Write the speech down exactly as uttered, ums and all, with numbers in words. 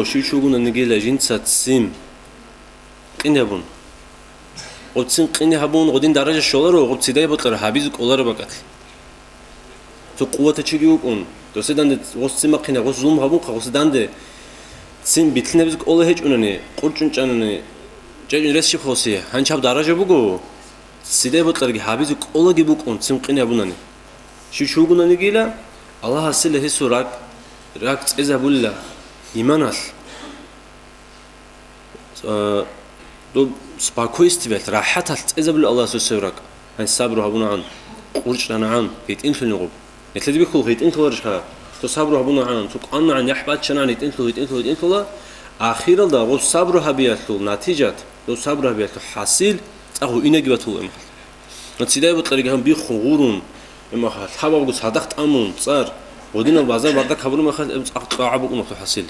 Щив чи вугониги жинца ццин къине гьабун. Гъоб ццин къине гьабун, гъодин даража щоларо, гъоб ццидае бокьараб гьабизе кӀолареб бакӀалъ. Цо къуватав чиги вукӀун, досе данде гъос ццин бахъине, гъос зулму гьабунха, гъосе данде ццин битлъинабизе кӀолеб гьечӀунани, къурчӀун чӀанани, чӀечӀун рес щиб гъосе, гьанчаб даража буго, ццидае бокьарабги гьабизе кӀолаги букӀун, ццин къине гьабунани. Щив чи вугонигила, Аллагьасила гьесул ракӀ, ракӀ цӀезабула иманалъ. Э, доб спокойствиялъ, рахӀаталъ цӀезабула Аллагьас гьесул ракӀ. Гьанже сабру гьабунагӀан, къурчӀанагӀан, гьитӀинлъулин гъоб. Нилъеда бихьул гьитӀинлъуларищха? Цо сабру гьабунагӀан, цо къаннагӀан, яхӀ баччанагӀан, гьитӀинлъул, гьитӀинлъул, гьитӀинлъула. Ахиралда гъоб сабру гьабиялъул натижат, гъоб сабру гьабиялъул хӀасил цӀакъ гьуинаги батула имахъ. Ццидае бокьарабги гьабун биххун гъурун, имахъ лъабабго цадахъ тӀамун, цӀар, гъодинал базар бардак гьабураб мехалъ, цӀакъ кьогӀаб букӀуналъул хӀасил.